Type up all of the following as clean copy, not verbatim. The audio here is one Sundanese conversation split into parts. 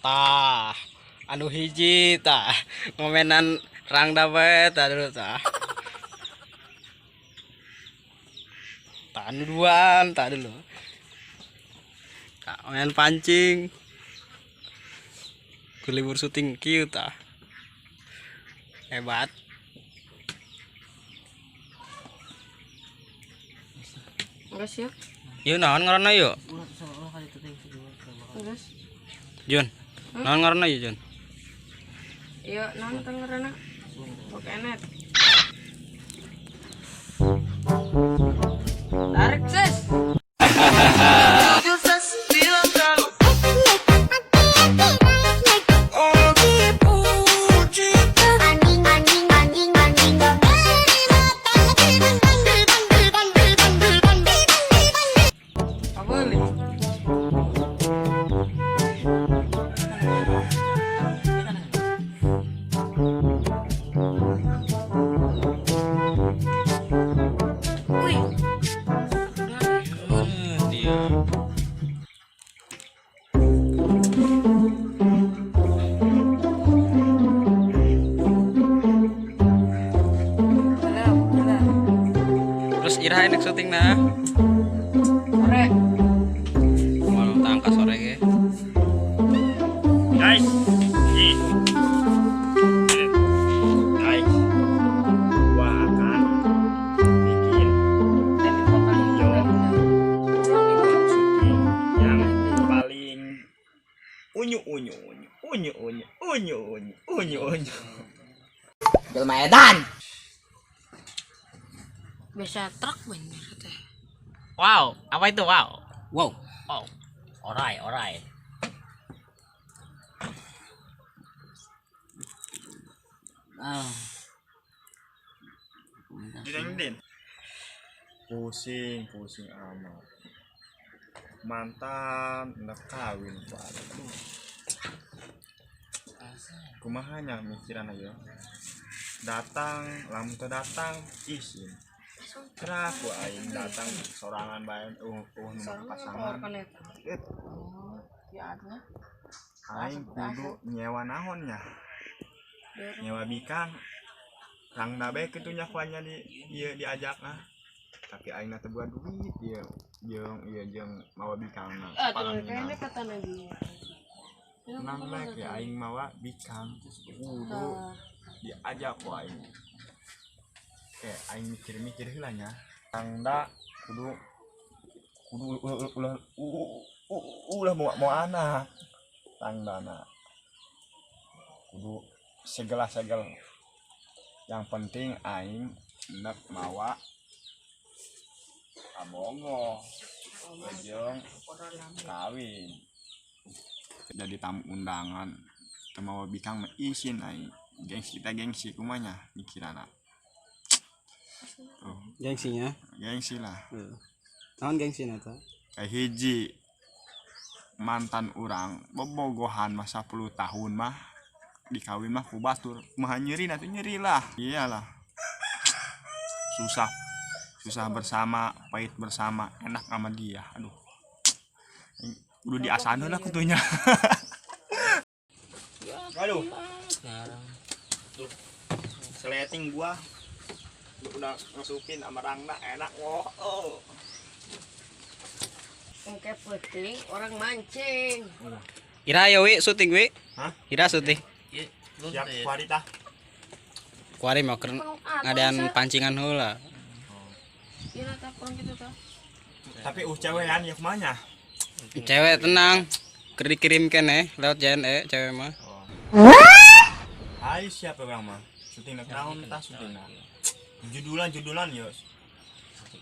Tah, anu hiji tah ngomenan rangda bae tah dulu tah. Tah anu duaan tah dulu. Tah main pancing. Libur syuting kieu tah. Hebat. Geus ya. Yuk naon ngaranna yuk? Geus. Jun. Naon ngaranna yuk, Jun? Ieu naon teh ngaranna? Pokenet. Tarik sis. Apa nih? Wih. Dia. Bener, bener. Terus iraha enek syuting nah. Sore. Malam tangka sore ge. Guys, nih. Guys, gua akan bikin video syuting yang paling unyu unyu unyu unyu unyu unyu unyu unyu unyu. Jelma edan. Biasa truk bener teh. Wow, apa itu wow? Wow. Wow. Orai, orai. Ah. Din, pusing pusing amat. Mantan udah kawin waduh. Kumaha nya mikiran aja. Datang, lamun teu datang isin. Kenapa aing datang sorangan bae nu pasangan. Ya ada. Aing kudu nyewa naon nya? Nyewa bikang. Rangda bae kitu nya kuanya di ieu diajak nah. Tapi aing teu boga duit ieu jeung ieu jeung mawa bikangna. Ah, tuh kayaknya kata lagi. Nang bae ke aing mawa bikang kudu diajak ku aing. Kayak aing mikir-mikir heula nya. Rangda kudu kudu ulah ulah mau anak. Rangdana kudu segala-segala. Yang penting aing nek mawa abogo jeung kawin. Jadi tamu undangan teu mawa bikang mah isin aing. Gengsi kita gengsi kumanya mikirana. Oh, Gengsinya. gengsi lah. Heeh. Naon gengsina tah? Kayak hiji mantan urang bobogohan mah 10 tahun mah dikawin mah ku batur. Kumaha nyeri atuh nyeri lah. Iyalah. Susah. Susah bersama, pahit bersama, enak sama dia. Aduh. Kudu diasahan heula kutunya. Aduh. Tuh. Seleting gua. Udah masukin sama Rangda enak. Oh. Oh. Engke penting orang mancing. Ira ya wi syuting wi. Hah? Ira syuting. Siap kuari tah. Kuari mah keur ngadaan pancingan heula. Iya tah kurang gitu tah. Tapi cewekan ya kumanya. Cewek tenang. Keur dikirim keneh lewat JNE cewek mah. Oh. Ayo siap orang mah. Syuting naon tah syutingna. Judulan-judulan yo.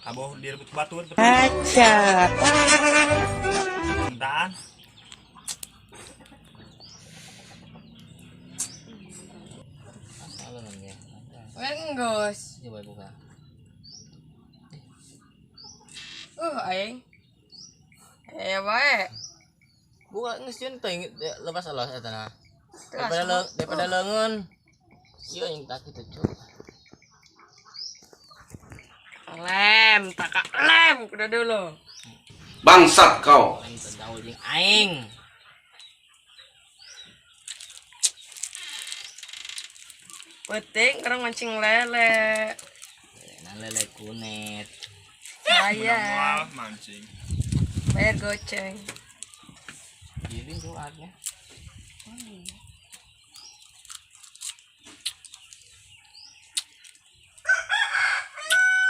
Aboh direbut batur. Aca. Entaan. Enggeus. Coba buka. Aing. Bae. Buka geus yun teh lepas alas eta nah. Daripada leungeun. Ieu yang tak kitu cu. Lem, tak lem kudu dulu. Bangsat kau. Aing teh gaul jeung aing. Penting orang mancing lele. Nah, lele kunet. Saya Moal mancing. Bayar goceng. Gini tuh aja.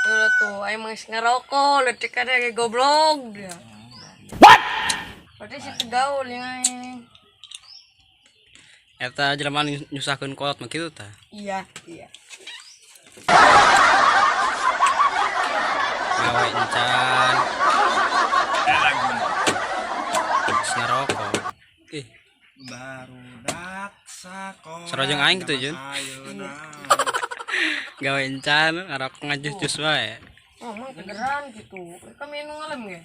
Tuh tuh, aing mah geus ngerokok, leutik ada kayak goblok dia. What? Berarti si gaul yang aing. Eta jelema nyusahkeun kolot mah kitu tah. Iya, iya. Gawe encan. Lagu. Geus ngerokok. Ih, Barudak sakola. Sarojeng aing kitu, Jun. Gawe encan ngarokok ngajus-jus wae. Oh, emang tegeran gitu. Kami nu ngalem ge.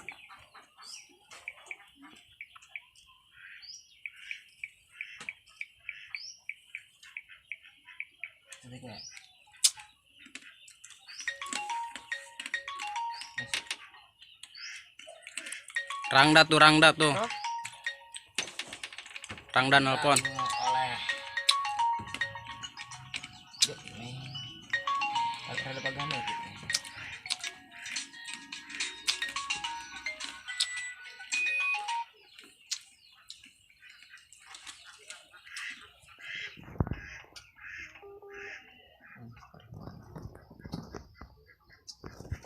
Rangda tuh, Rangda tuh. Rangda nelpon. Oleh. Yuk, nih. Ada pagano gitu.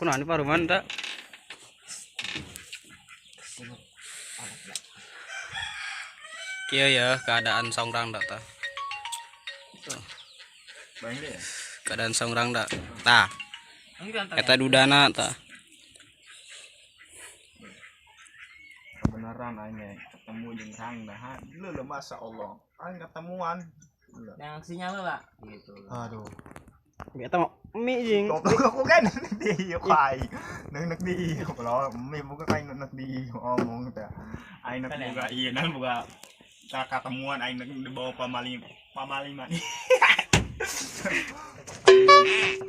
Kunaon paruman tak? Kieu ya keadaan saung Rangda tah. Tuh. Keadaan saung Rangda. Tah. Eta dudana tah. Kebenaran aing ketemu jeung Rangda. Leuh masa Allah. Aing ketemuan. Yang sinyal lah gitu. Aduh. Eta mah mie jeung. Goblok aku kan di ieu aing. Neung di ieu kalau mie buka aing neung di omong teh. Aing nek boga ieu nan boga ketemuan aing nek dibawa pamali pamaliman.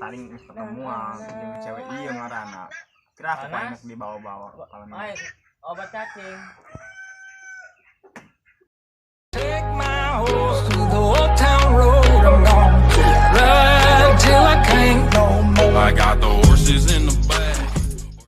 Paling ketemuan jeung cewek ieu ngaranna. Kira aku aing nek dibawa-bawa pamaliman. Obat cacing. Take my horse to the old town road. I'm gonna ride till I can't no more. I got the horses in the